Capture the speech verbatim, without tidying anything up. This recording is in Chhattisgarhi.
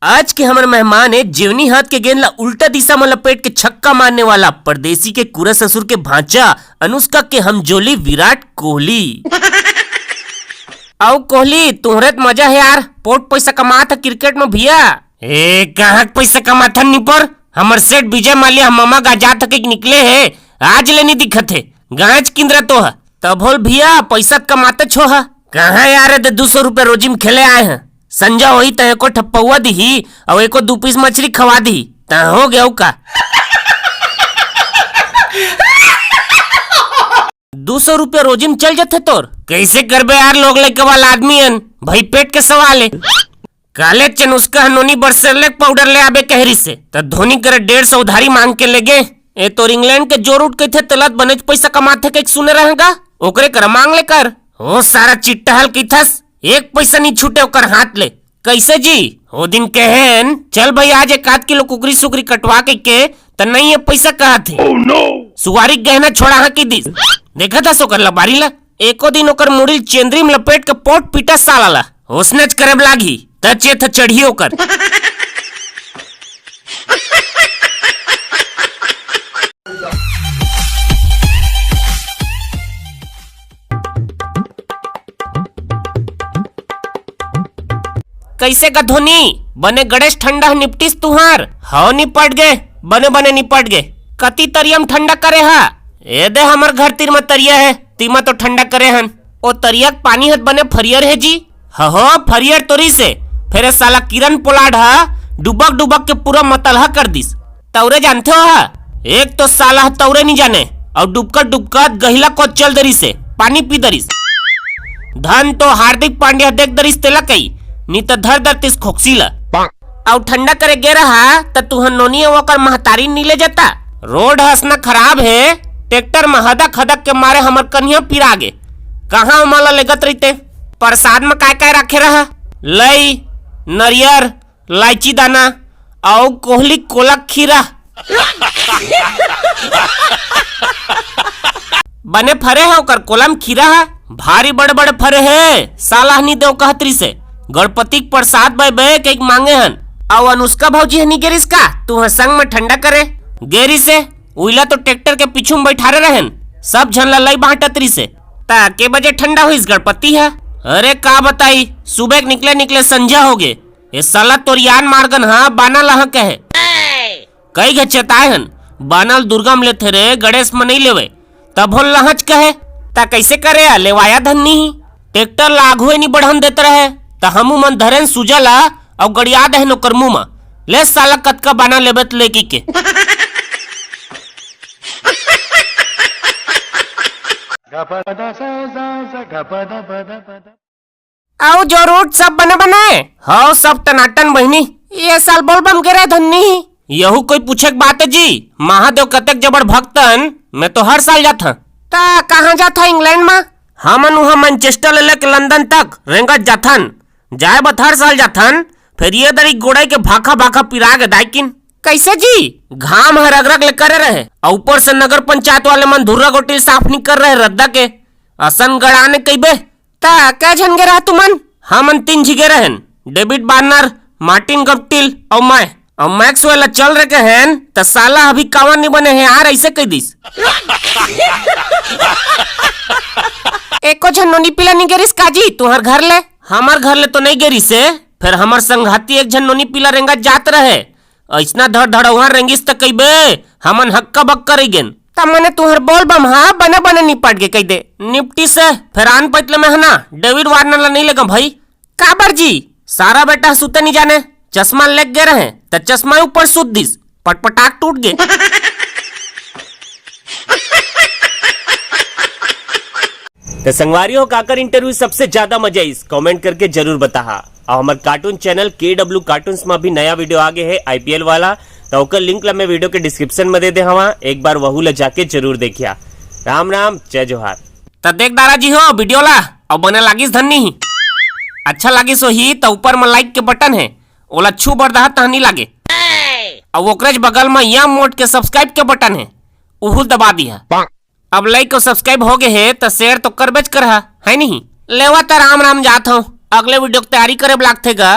आज के हमर मेहमान हे जेवनी हाथ के गेंद ला उल्टा दिशा म लपेट के छक्का मारने वाला परदेसी के कूरा ससुर के भांचा अनुष्का के हमजोली विराट कोहली। अउ कोहली, तुहरे त मजा हे यार, पोट पैसा कमात ह क्रिकेट म भैया। ए, कहाँ के पैसा कमाथन निपोर? हमर सेठ विजय माल्या ह ममा गा जात ह कहिके निकले हे, आज ले नी दिखत हे। गांच किंदरा तो ह। तभो ले भैया, पैसा त कमातेच हो ह। कहाँ यार, ए दे दू सौ रुपया रोजी म खेले आए ह। संझा होही त एको ठप पौवा दिही, अउ एको दू पीस मछरी खवा दिही, त हो गे अउ का। दू सौ रुपया रोजी म चल जथे तोर। कइसे करबे यार, लोग लइका वाला आदमी हन, भई पेट के सवाल हे। कालेच अनुष्का ह नोनी बर सेरेलैक पाउडर ले आबे कहे रिहिसे, त धोनी करा डेढ़ सौ उधारी मांग के लेगे। ए तोर इंग्लैंड के जोर उठ कहिथे, तेला त बनेच पैसा कमाथे कहिके सुने रहेंव गा, ओकरे करा मांग ले कर। ओ सारा चिट्टा हल कहिथस, एक पैसा नी छूटे ओकर हाथ ले। कइसे जी? ओ दिन कहेन, "चल भई, आज एक आध किलो कुकरी सुकरी कटवा कहिके," त नइ ए पैसा कहत हे। सुवारी के गहना छोड़ा हाँ कहि दिस। देखत हस ओकर लबारी ला? एको दिन ओकर मुड़ी ल चेंदरी म लपेट के पोट पीटा साला ला। ओसनेच करे बर लागही, त चेत ह चढ़ही ओकर। कइसे गा धोनी? बने गणेश ठंडा ह निपटिस तुंहर? हव निपट गे, बने बने निपट गे। कती तरिया म ठंडा करे हा? ए दे हमर घर तीर म तरिया हे, तिमा तो ठंडा करे हन। ओ तरिया के पानी ह त बने फरियर हे जी। हहो, फरियर तो रिहिसे, फेर ए साला किरण पोलार्ड ह डुबक डुबक के पूरा मतलहा कर दिस। तउरे जानथे ओहा? एक तो साला ह तउरे नी जाने, अउ डुबकत डुबकत गहिला कोत चल दे रिहिसे, पानी पी दे रिहिस। धन तो हार्दिक पांड्या देख दे रिहिस तेला कई, नी त धर देतिस खोकसी ला। अउ ठंडा करे गे रहा, त तुहर नोनी अउ ओकर महतारी नी ले जाता। रोड ह असना खराब हे, ट्रैक्टर म हदक हदक के मारे हमर कनिहा पिरा गे। कहाँ ओमन ला लेगत रहिते? परसाद म काय काय राखे रहा? लई, नरियर, लाइची दाना, अउ कोहली कोला खीरा। बने फरे हे ओकर कोला म खीरा ह, भारी बड़े-बड़े फरे हे, साला ह नी देव कहत रिहिसे। गणपति के परसाद बय बे कहिके मांगे हन। अउ अनुष्का भौजी ह नी गे रिहिस का? तुंहर संग म ठंडा करे गे रिहिसे। उइला तो ट्रैक्टर के पीछू म बइठारे रहेन, सब झन ला लई बांटत रिहिसे। त के बजे ठंडा होइस गणपति ह? अरे का बताई, सुबह के निकले निकले संझा होगे। ए साला तोर यान मारगन ह, बाना लहा कहे। कई घे चेताए हन, बाना ल दुर्गा म लेथे रे, गणेश म नइ लेवय। तभो ल लहच कहे, त कइसे करे या, लेवाया धन नी ही। ट्रैक्टर ल आघुए नी बढ़न देत रहे, त हमू मन धरेन सूजा ल अउ गड़िया देहेन ओकर मुंह म। ले साला कतका बाना लेबे त ले कहिके। अउ जोर उठ, सब बने बने? हव, सब टनाटन बहिनी। ए साल बोलबम गे रहे धन नी ही। यहू कोई पूछे के बात हे जी? महादेव कतेक जबर भक्त हन, मैं तो हर साल जाथंव। त कहाँ जाथव इंग्लैंड म? हमन उहाँ मैनचेस्टर ले लेके लंदन तक रेंगत जाथन। जाए बर हर साल जाथन, फेर ये दरी गोड़ई के भाखा भाखा पिरा गे दायकिन। कइसे जी? घाम ह रगरग ले करे रहे, अउ ऊपर से नगर पंचायत वाले मन धुर्रा गोटी ल साफ नी कर रहे रद्दा के। असन गड़ाने कहिबे। त कै झन गे रहा तुमन? हमन तीन झी गे रहेन, डेविड वार्नर, मार्टिन गप्टिल अउ मैं। अउ मैक्सवेल ह चल रे कहेन, त साला अभी कावर नी बने हे यार, अइसे कहि दिस। एको झन नोनी पीला नी गे रिहिस का जी तुंहर घर ले? हमर घर ले तो नइ गे रिहिसे, फेर हमर संघाती एक झन नोनी पीला रेंगत जात रहे, अइसना धड़ धड़ौहा रेंगिस त कहिबे, हमन हक्का बक्का रहि गेन। त मने तुंहर बोलबम ह बने बने निपट गे कहि दे। निपटिस हे, फेर आन पइत ले मैं ह ना, डेविड वार्नर ला नइ लेगंव भई। काबर जी? सारा बेटा ह सुते नी जाने, चश्मा लेके गे रहे, त चश्मा ऊपर सुत दिस, पटपटाक टूट गे। त संगवारी हो, काकर इंटरव्यू सबसे ज्यादा मजा आइस, कमेंट करके जरूर बताहा। अउ हमर कार्टून चैनल के डब्ल्यू कार्टून्स म अभी नया वीडियो आ गे हे आईपीएल वाला, त ओकर लिंक ला मैं वीडियो के डिस्क्रिप्शन म दे दे हवा, एक बार वहू ला जाके जरूर देखिया। राम राम, जय जोहार। त देख दारा जी हो वीडियो ला, अउ बने लागिस धन नी ही? अच्छा लागिस होही त ऊपर म लाइक के बटन हे, ओला छू बर दहा तह नी लागे। अउ ओकरेच बगल म यम मोट के सब्सक्राइब के बटन हे, उहू दबा दिहा। अब लाइक अउ सब्सक्राइब हो गे हे, त शेयर तो करबेच करहा, है नहीं? लेवा त राम राम जात हंव, अगले वीडियो के तैयारी करे बर लागथे गा।